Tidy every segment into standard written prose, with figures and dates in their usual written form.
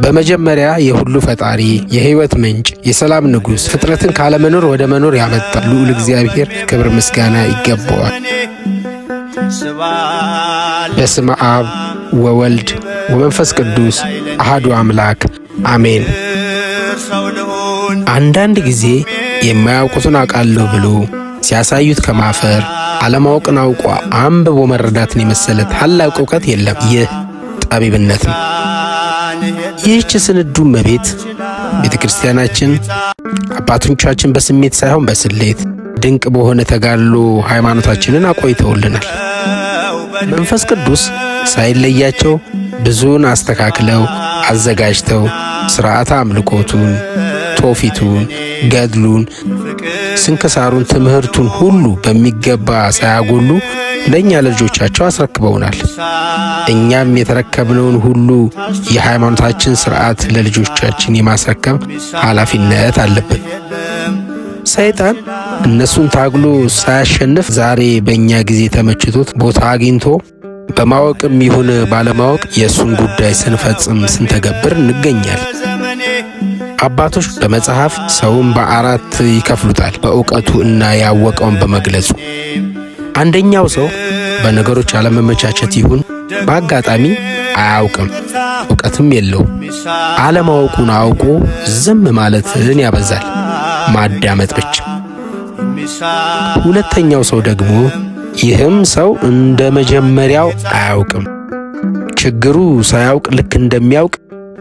በመጀመሪያ የሁሉ ፈጣሪ፣ የሕይወት ምንጭ፣ የሰላም ንጉሥ፣ ፍጥረትን ካለመኖር ወደ መኖር ያመጣ ልዑል እግዚአብሔር ክብር ምስጋና ይገባዋል። በስመ አብ ወወልድ ወመንፈስ ቅዱስ አሐዱ አምላክ አሜን። አንዳንድ ጊዜ የማያውቁትን አውቃለሁ ብሎ ሲያሳዩት ከማፈር አለማወቅን አውቆ አንብቦ መረዳትን የመሰለ ታላቅ እውቀት የለም። ይህ ጠቢብነት ነው። ይህች ስንዱ እመቤት ቤተ ክርስቲያናችን አባቶቻችን በስሜት ሳይሆን በስሌት ድንቅ በሆነ ተጋድሎ ሃይማኖታችንን አቆይተውልናል። መንፈስ ቅዱስ ሳይለያቸው ብዙን አስተካክለው አዘጋጅተው ሥርዓተ አምልኮቱን፣ ትውፊቱን፣ ገድሉን፣ ስንክሳሩን፣ ትምህርቱን ሁሉ በሚገባ ሳያጎሉ ለእኛ ለልጆቻቸው አስረክበውናል። እኛም የተረከብነውን ሁሉ የሃይማኖታችን ሥርዓት ለልጆቻችን የማስረከብ ኃላፊነት አለብን። ሰይጣን እነሱን ታግሎ ሳያሸንፍ ዛሬ በእኛ ጊዜ ተመችቶት ቦታ አግኝቶ በማወቅም ይሁን ባለማወቅ የእሱን ጉዳይ ስንፈጽም ስንተገብር እንገኛለን። አባቶች በመጽሐፍ ሰውን በአራት ይከፍሉታል፣ በእውቀቱ እና ያወቀውን በመግለጹ። አንደኛው ሰው በነገሮች አለመመቻቸት ይሁን በአጋጣሚ አያውቅም፣ እውቀትም የለውም። አለማወቁን አውቆ ዝም ማለትን ያበዛል፣ ማዳመጥ ብቻ። ሁለተኛው ሰው ደግሞ ይህም ሰው እንደ መጀመሪያው አያውቅም። ችግሩ ሳያውቅ ልክ እንደሚያውቅ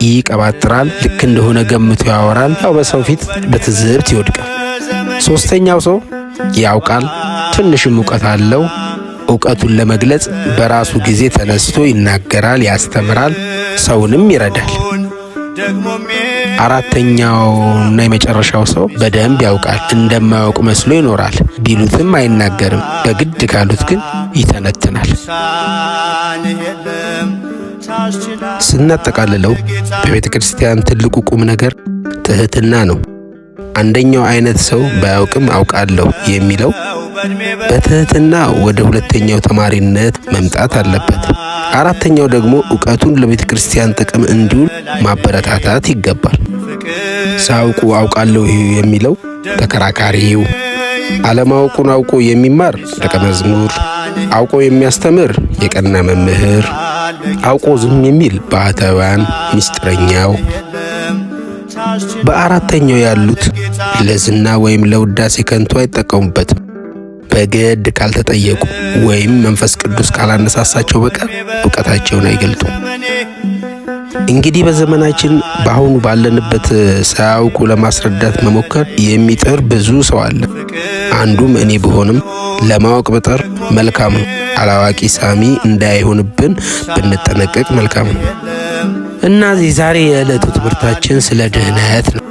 ይቀባጥራል፣ ልክ እንደሆነ ገምቶ ያወራል። ያው በሰው ፊት በትዝብት ይወድቃል። ሶስተኛው ሰው ያውቃል፣ ትንሽም እውቀት አለው። እውቀቱን ለመግለጽ በራሱ ጊዜ ተነስቶ ይናገራል፣ ያስተምራል፣ ሰውንም ይረዳል። አራተኛውና የመጨረሻው ሰው በደንብ ያውቃል፣ እንደማያውቅ መስሎ ይኖራል። ቢሉትም አይናገርም፣ በግድ ካሉት ግን ይተነትናል። ስናጠቃልለው በቤተ ክርስቲያን ትልቁ ቁም ነገር ትህትና ነው። አንደኛው አይነት ሰው ባያውቅም አውቃለሁ የሚለው በትህትና ወደ ሁለተኛው ተማሪነት መምጣት አለበት። አራተኛው ደግሞ እውቀቱን ለቤተ ክርስቲያን ጥቅም እንዲውል ማበረታታት ይገባል። ሳያውቁ አውቃለሁ የሚለው ተከራካሪው፣ አለማወቁን አውቆ የሚማር ደቀ መዝሙር፣ አውቆ የሚያስተምር የቀና መምህር፣ አውቆ ዝም የሚል ባህታውያን ምስጢረኛው። በአራተኛው ያሉት ለዝና ወይም ለውዳሴ ከንቱ አይጠቀሙበትም። በግድ ካልተጠየቁ ወይም መንፈስ ቅዱስ ካላነሳሳቸው በቀር እውቀታቸውን አይገልጡም። እንግዲህ በዘመናችን በአሁኑ ባለንበት ሳያውቁ ለማስረዳት መሞከር የሚጥር ብዙ ሰው አለ። አንዱም እኔ ብሆንም ለማወቅ ብጥር መልካም ነው። አላዋቂ ሳሚ እንዳይሆንብን ብንጠነቀቅ መልካም ነው። እና ዛሬ የዕለቱ ትምህርታችን ስለ ድህነት ነው።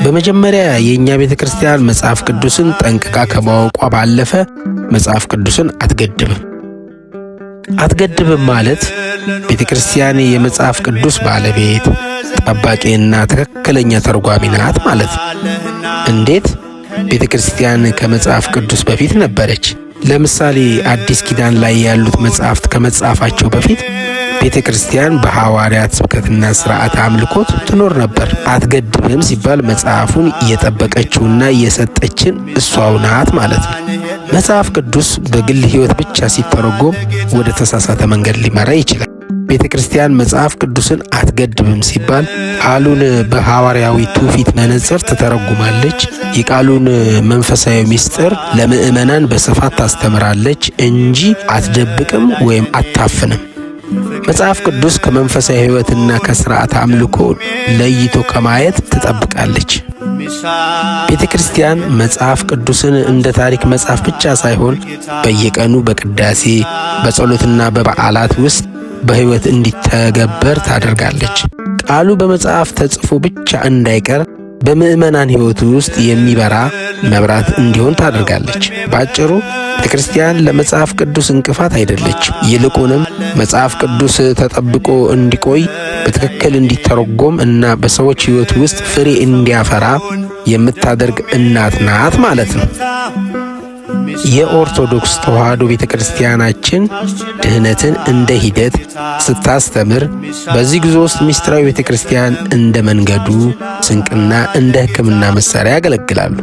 በመጀመሪያ የእኛ ቤተ ክርስቲያን መጽሐፍ ቅዱስን ጠንቅቃ ከማወቋ ባለፈ መጽሐፍ ቅዱስን አትገድብም። አትገድብም ማለት ቤተ ክርስቲያን የመጽሐፍ ቅዱስ ባለቤት ጠባቂና ትክክለኛ ተርጓሚ ናት ማለት ነው። እንዴት? ቤተ ክርስቲያን ከመጽሐፍ ቅዱስ በፊት ነበረች። ለምሳሌ አዲስ ኪዳን ላይ ያሉት መጽሐፍት ከመጻፋቸው በፊት ቤተ ክርስቲያን በሐዋርያት ስብከትና ሥርዓት አምልኮት ትኖር ነበር። አትገድብም ሲባል መጽሐፉን እየጠበቀችውና እየሰጠችን እሷው ናት ማለት ነው። መጽሐፍ ቅዱስ በግል ሕይወት ብቻ ሲተረጎም ወደ ተሳሳተ መንገድ ሊመራ ይችላል። ቤተ ክርስቲያን መጽሐፍ ቅዱስን አትገድብም ሲባል ቃሉን በሐዋርያዊ ትውፊት መነጽር ትተረጉማለች። የቃሉን መንፈሳዊ ምስጢር ለምዕመናን በስፋት ታስተምራለች እንጂ አትደብቅም ወይም አታፍንም። መጽሐፍ ቅዱስ ከመንፈሳዊ ሕይወትና ከሥርዓት አምልኮ ለይቶ ከማየት ትጠብቃለች። ቤተ ክርስቲያን መጽሐፍ ቅዱስን እንደ ታሪክ መጽሐፍ ብቻ ሳይሆን በየቀኑ በቅዳሴ በጸሎትና በበዓላት ውስጥ በሕይወት እንዲተገበር ታደርጋለች። ቃሉ በመጽሐፍ ተጽፎ ብቻ እንዳይቀር በምዕመናን ሕይወት ውስጥ የሚበራ መብራት እንዲሆን ታደርጋለች። ባጭሩ ቤተ ክርስቲያን ለመጽሐፍ ቅዱስ እንቅፋት አይደለች። ይልቁንም መጽሐፍ ቅዱስ ተጠብቆ እንዲቆይ፣ በትክክል እንዲተረጎም እና በሰዎች ሕይወት ውስጥ ፍሬ እንዲያፈራ የምታደርግ እናት ናት ማለት ነው። የኦርቶዶክስ ተዋሕዶ ቤተ ክርስቲያናችን ድህነትን እንደ ሂደት ስታስተምር በዚህ ጉዞ ውስጥ ምስጢራዊ ቤተ ክርስቲያን እንደ መንገዱ ስንቅና እንደ ሕክምና መሳሪያ ያገለግላሉ።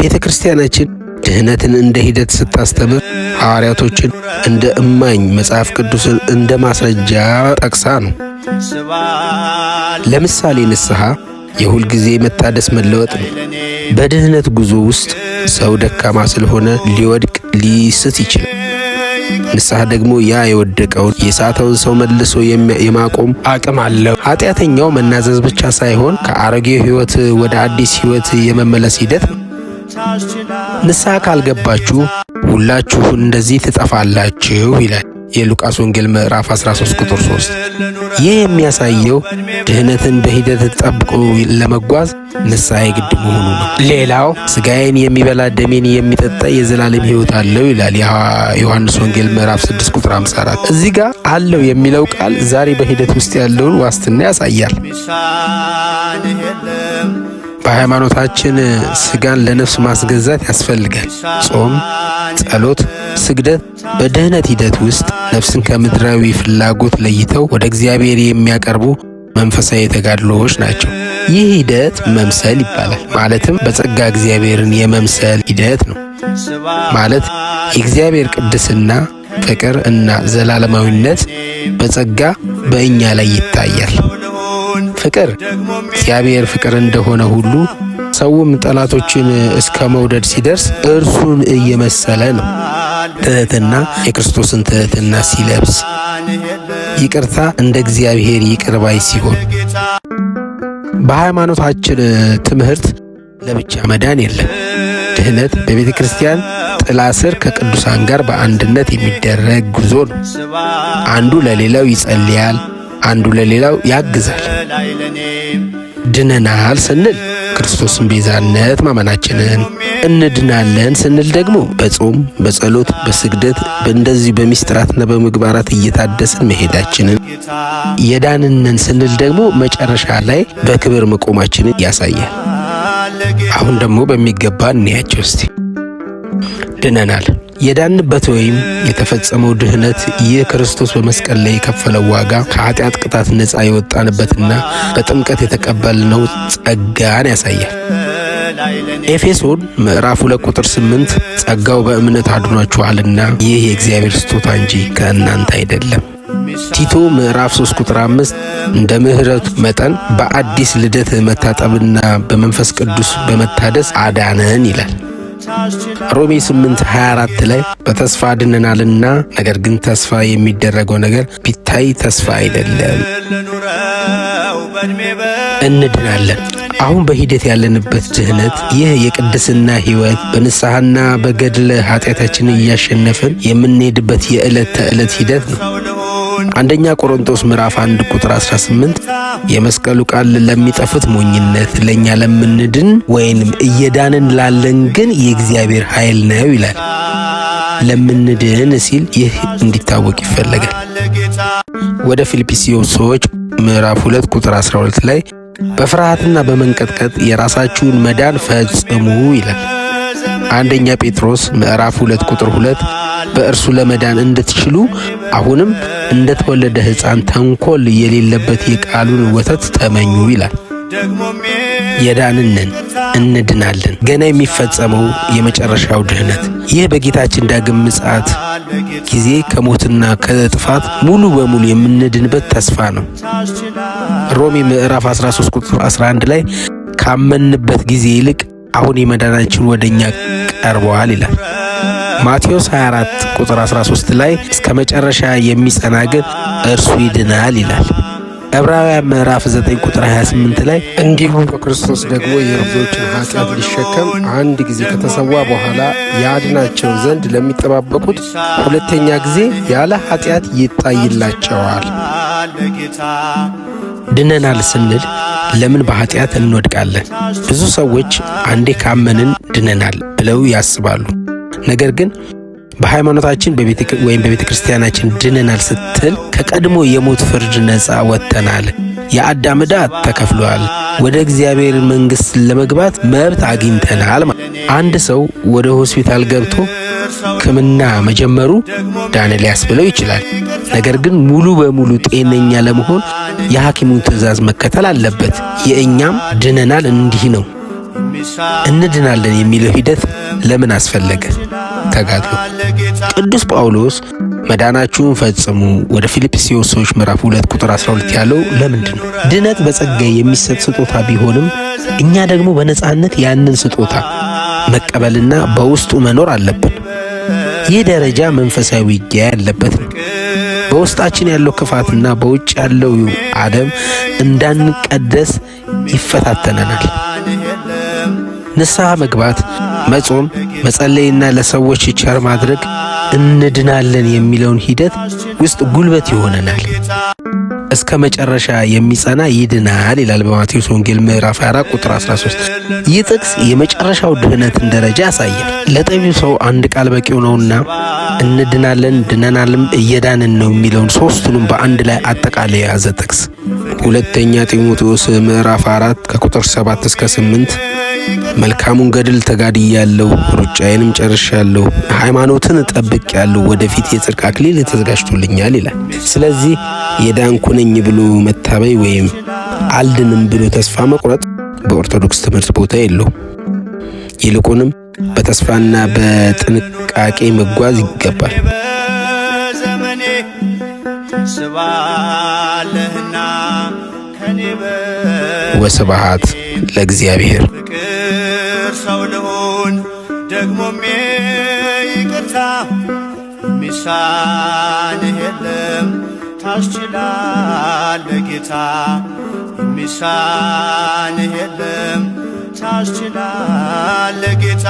ቤተ ክርስቲያናችን ድህነትን እንደ ሂደት ስታስተምር ሐዋርያቶችን እንደ እማኝ፣ መጽሐፍ ቅዱስን እንደ ማስረጃ ጠቅሳ ነው። ለምሳሌ ንስሐ የሁል ጊዜ መታደስ መለወጥ ነው። በድህነት ጉዞ ውስጥ ሰው ደካማ ስለሆነ ሊወድቅ ሊስት ይችላል። ንስሐ ደግሞ ያ የወደቀውን የሳተውን ሰው መልሶ የማቆም አቅም አለው። ኃጢአተኛው መናዘዝ ብቻ ሳይሆን ከአሮጌው ሕይወት ወደ አዲስ ሕይወት የመመለስ ሂደት ነው። ንስሐ ካልገባችሁ ሁላችሁ እንደዚህ ትጠፋላችሁ ይላል የሉቃስ ወንጌል ምዕራፍ 13 ቁጥር 3። ይህ የሚያሳየው ድህነትን በሂደት ጠብቆ ለመጓዝ ንስሐ የግድ መሆኑ ነው። ሌላው ስጋዬን የሚበላ ደሜን የሚጠጣ የዘላለም ሕይወት አለው ይላል የዮሐንስ ወንጌል ምዕራፍ 6 ቁጥር 54። እዚህ ጋር አለው የሚለው ቃል ዛሬ በሂደት ውስጥ ያለውን ዋስትና ያሳያል። በሃይማኖታችን ስጋን ለነፍስ ማስገዛት ያስፈልጋል። ጾም፣ ጸሎት፣ ስግደት በድህነት ሂደት ውስጥ ነፍስን ከምድራዊ ፍላጎት ለይተው ወደ እግዚአብሔር የሚያቀርቡ መንፈሳዊ ተጋድሎዎች ናቸው። ይህ ሂደት መምሰል ይባላል። ማለትም በጸጋ እግዚአብሔርን የመምሰል ሂደት ነው። ማለት የእግዚአብሔር ቅድስና፣ ፍቅር እና ዘላለማዊነት በጸጋ በእኛ ላይ ይታያል። ፍቅር እግዚአብሔር ፍቅር እንደሆነ ሁሉ ሰውም ጠላቶችን እስከ መውደድ ሲደርስ እርሱን እየመሰለ ነው። ትህትና የክርስቶስን ትህትና ሲለብስ፣ ይቅርታ እንደ እግዚአብሔር ይቅር ባይ ሲሆን። በሃይማኖታችን ትምህርት ለብቻ መዳን የለም። ድህነት በቤተ ክርስቲያን ጥላ ስር ከቅዱሳን ጋር በአንድነት የሚደረግ ጉዞ ነው። አንዱ ለሌላው ይጸልያል፣ አንዱ ለሌላው ያግዛል። ድነናል ስንል ክርስቶስን ቤዛነት ማመናችንን፣ እንድናለን ስንል ደግሞ በጾም፣ በጸሎት፣ በስግደት በእንደዚህ በሚስጥራትና በምግባራት እየታደስን መሄዳችንን፣ የዳንነን ስንል ደግሞ መጨረሻ ላይ በክብር መቆማችንን ያሳያል። አሁን ደግሞ በሚገባ እንያቸው እስቲ። ድነናል። የዳንበት ወይም የተፈጸመው ድህነት ይህ ክርስቶስ በመስቀል ላይ የከፈለው ዋጋ፣ ከኃጢአት ቅጣት ነፃ የወጣንበትና በጥምቀት የተቀበልነው ጸጋን ያሳያል። ኤፌሶን ምዕራፍ 2 ቁጥር 8 ጸጋው በእምነት አድኗችኋልና ይህ የእግዚአብሔር ስጦታ እንጂ ከእናንተ አይደለም። ቲቶ ምዕራፍ 3 ቁጥር 5 እንደ ምሕረቱ መጠን በአዲስ ልደት መታጠብና በመንፈስ ቅዱስ በመታደስ አዳነን ይላል። ሮሜ 8 24 ላይ በተስፋ ድነናልና፣ ነገር ግን ተስፋ የሚደረገው ነገር ቢታይ ተስፋ አይደለም። እንድናለን። አሁን በሂደት ያለንበት ድህነት ይህ የቅድስና ሕይወት በንስሐና በገድለ ኃጢአታችንን እያሸነፍን የምንሄድበት የዕለት ተዕለት ሂደት ነው። አንደኛ ቆሮንቶስ ምዕራፍ 1 ቁጥር 18 የመስቀሉ ቃል ለሚጠፉት ሞኝነት፣ ለኛ ለምንድን ወይንም እየዳንን ላለን ግን የእግዚአብሔር ኃይል ነው ይላል። ለምንድን ሲል ይህ እንዲታወቅ ይፈለጋል። ወደ ፊልጵስዩስ ሰዎች ምዕራፍ 2 ቁጥር 12 ላይ በፍርሃትና በመንቀጥቀጥ የራሳችሁን መዳን ፈጽሙ ይላል። አንደኛ ጴጥሮስ ምዕራፍ 2 ቁጥር 2 በእርሱ ለመዳን እንድትችሉ አሁንም እንደተወለደ ሕፃን ተንኮል የሌለበት የቃሉን ወተት ተመኙ ይላል። የዳንንን እንድናለን። ገና የሚፈጸመው የመጨረሻው ድህነት ይህ በጌታችን ዳግም ምጽአት ጊዜ ከሞትና ከጥፋት ሙሉ በሙሉ የምንድንበት ተስፋ ነው። ሮሜ ምዕራፍ 13 ቁጥር 11 ላይ ካመንበት ጊዜ ይልቅ አሁን የመዳናችን ወደኛ ቀርበዋል ይላል። ማቴዎስ 24 ቁጥር 13 ላይ እስከ መጨረሻ የሚጸና ግን እርሱ ይድናል ይላል። ዕብራውያን ምዕራፍ 9 ቁጥር 28 ላይ እንዲሁም በክርስቶስ ደግሞ የብዙዎችን ኃጢአት ሊሸከም አንድ ጊዜ ከተሰዋ በኋላ ያድናቸው ዘንድ ለሚጠባበቁት ሁለተኛ ጊዜ ያለ ኃጢአት ይታይላቸዋል። ድነናል ስንል ለምን በኃጢአት እንወድቃለን? ብዙ ሰዎች አንዴ ካመንን ድነናል ብለው ያስባሉ። ነገር ግን በሃይማኖታችን ወይም በቤተ ክርስቲያናችን ድነናል ስትል ከቀድሞ የሞት ፍርድ ነፃ ወጥተናል፣ የአዳም ዕዳ ተከፍሏል፣ ወደ እግዚአብሔር መንግሥት ለመግባት መብት አግኝተናል። አንድ ሰው ወደ ሆስፒታል ገብቶ ሕክምና መጀመሩ ዳነ ሊያስብለው ይችላል። ነገር ግን ሙሉ በሙሉ ጤነኛ ለመሆን የሐኪሙን ትዕዛዝ መከተል አለበት። የእኛም ድነናል እንዲህ ነው። እንድናለን የሚለው ሂደት ለምን አስፈለገ? ተጋድሎ። ቅዱስ ጳውሎስ መዳናችሁን ፈጽሙ ወደ ፊልጵስዩስ ሰዎች ምዕራፍ 2 ቁጥር 12 ያለው ለምንድን ነው? ድነት በጸጋ የሚሰጥ ስጦታ ቢሆንም እኛ ደግሞ በነጻነት ያንን ስጦታ መቀበልና በውስጡ መኖር አለብን። ይህ ደረጃ መንፈሳዊ ውጊያ ያለበት ነው። በውስጣችን ያለው ክፋትና በውጭ ያለው ዓለም እንዳንቀደስ ይፈታተነናል። ንስሐ መግባት፣ መጾም፣ መጸለይና ለሰዎች ቸር ማድረግ እንድናለን የሚለውን ሂደት ውስጥ ጉልበት ይሆነናል። እስከ መጨረሻ የሚጸና ይድናል ይላል በማቴዎስ ወንጌል ምዕራፍ 24 ቁጥር 13። ይህ ጥቅስ የመጨረሻው ድህነትን ደረጃ ያሳያል። ለጠቢው ሰው አንድ ቃል በቂው ነውና እንድናለን፣ ድነናልም፣ እየዳንን ነው የሚለውን ሶስቱንም በአንድ ላይ አጠቃላይ የያዘ ጥቅስ። ሁለተኛ ጢሞቴዎስ ምዕራፍ 4 ከቁጥር 7 እስከ 8፣ መልካሙን ገድል ተጋድያለሁ፣ ሩጫዬንም ጨርሻለሁ፣ ሃይማኖትን ጠብቄአለሁ፣ ወደፊት የጽድቅ አክሊል ተዘጋጅቶልኛል ይላል። ስለዚህ የዳንኩ ነኝ ብሎ መታበይ ወይም አልድንም ብሎ ተስፋ መቁረጥ በኦርቶዶክስ ትምህርት ቦታ የለውም። ይልቁንም በተስፋና በጥንቃቄ መጓዝ ይገባል። በዘመኔ ስባለህና ከኔ ወስብሐት ለእግዚአብሔር። ፍቅር ሰው ልሁን ደግሞም ይቅርታ የሚሳንህ የለም፣ ታስችላለህ ጌታ፣ የሚሳንህ የለም፣ ታስችላለህ ጌታ።